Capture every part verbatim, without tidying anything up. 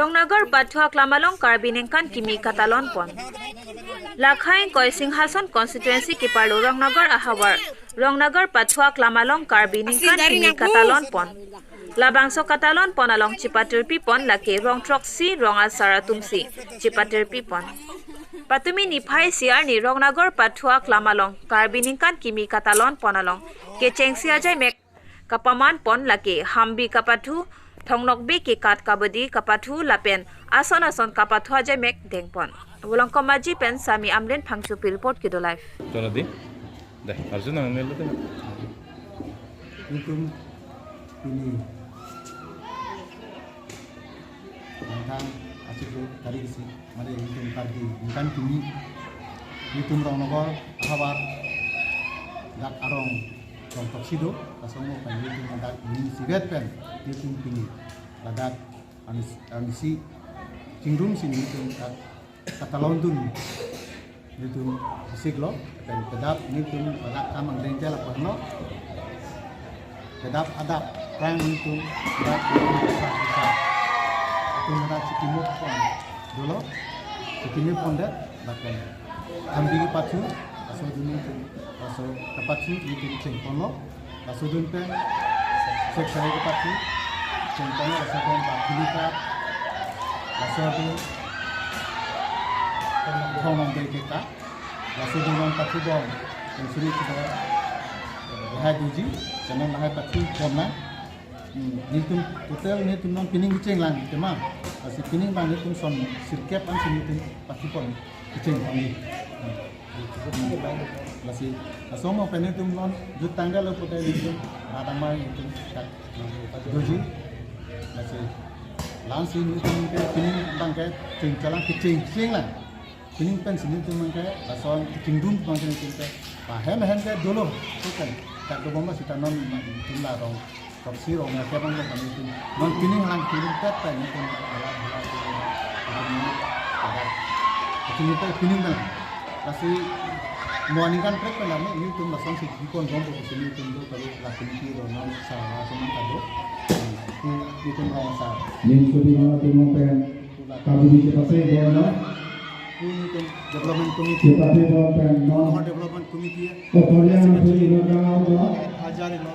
Rongnagar Pathu aklam along Karbi ningkan kimi katalon pon. Lakha ingkoi Singhason constituency keparlo Rongnagar ahavar Rongnagar Pathu aklam along Karbi ningkan kimi katalon pon. Labangso katalon pon along chipatirpi pon lake rong throksi rong asar atumsi chipatirpi pon. Patumi niphai isi arni Rongnagar Pathu aklam along Karbi ningkan kimi katalon pon along kechengsi ajaimek kapaman pon lake hambi kapathu, thongnokbe kekat kabadi kapathu lapen ason ason kapathu ajaimek deng pon. Volongkom Aji pen Sami Amren Phangchopi report, Kedo Live. Chona di. Deh, Arjun ang nelo deh. Itum pini nangkang achiklo tarik isi, mari itum Karbi ningkan kimi, itum Rongnagar ahavar dak arong rong throksi do, laso mo pen itum dak ning isivet pen itum pini ladak amis- amisi chingrum si itum dak katalon dun itum siklo, pen kedap itum ladak kam angdeng jala pon lo. Kedap adap prang itum dak itum sa sa. Itum dak chikimuk pon dolo. Chikimuk pon det, bahkan hambi kapathu, laso dun itum, laso kapathu itum cheng pon lo. Laso dun pen, sek sai kapathu, cheng pon lo, laso pen bak hini kap, laso dun, thong nong dei keka, laso dun nong pathu bom, pen suri kedor, lahai doji, channel lahai pathu bom na. Hmm, nelitum total nelitum non pining kecheng lang, tema, lasi pining bang nelitum son sirkep an si nelitum pathu pon kecheng pon ni. Hmm. Lasi, laso mo pen nelitum non jutang dalo pote nelitum, radang mar nelitum, dak doji. Lasi, la-ansi nelitum ke pining bang ke cheng chalang kecheng cheng lang. Pining pen si nelitum bang ke, lason kingdom bang ke nelitum ke. Pahem hem ke dolo, bukan. Dak do bomba sita non nelitum la rong. Throksi rong ya kebang lo kami pin. Non pining lang pining pet pen nelitum ala ala pining. Pining pen pining lang. Lasi mo aningkan prek pen kami nelitum lason si dikon dong ko sini nelitum do kalau la pining do non sa la suman kado. Ku nelitum rong sa. Ning ko di mana tumong pen. Kabu di kita pe bono. Ku nelitum development committee. Kita pe bono pen non. Our development committee. Kotorian na pe ilo ka lo. Hajar ilo.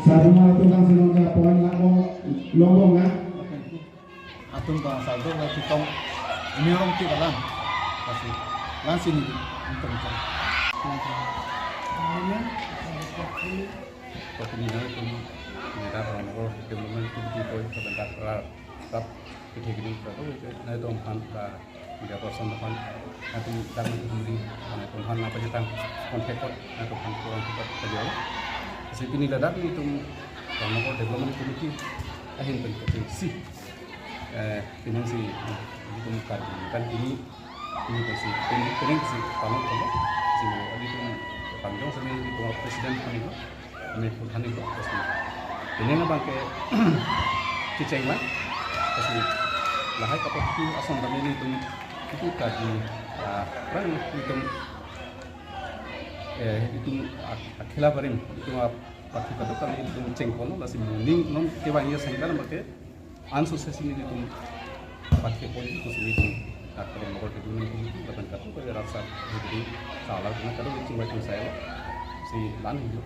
Sarma tu kan sinong ka poin na ko lobong na. Atum bang saldo la kitong ini orang ti dalam. Kasi langsung ini untuk macam. Pokoknya itu kita orang orang development committee ko itu bentar rap kita gini kita tuh na itu empat ka Media person aphan, nanti dak nanti humri, mana aphan nangpajutang, contact kot, nanti aphan kurang cepat kerja. Lasi pini ladak nelitum, Rongnagar Development Committee, ahin pen keping si, eh, pini si, nelitum Karbi ningkan kimi, pini pen si, pini, pini si, kamu kamu, si, nelitum, panjang sini nelitum president kami ko, kami pun hani ko, terus ni. Ini na bang ke, cicing lah, terus ni, lahai kapok tu asam kami nelitum, itu tadi, ah, orang nelitum, eh, nelitum ak-, akhila barim, nelitum ap-, pathu kadok kami nelitum cheng kono, lasi morning non kevang ya sengkal bang ke, anso sesi nelitum, pathu pon nelitum sini nelitum, tak pada nomor kedua nelitum, lapan katu pada rasa, nelitum, salah kena kadok nelitum baik saya, si lan nelitum.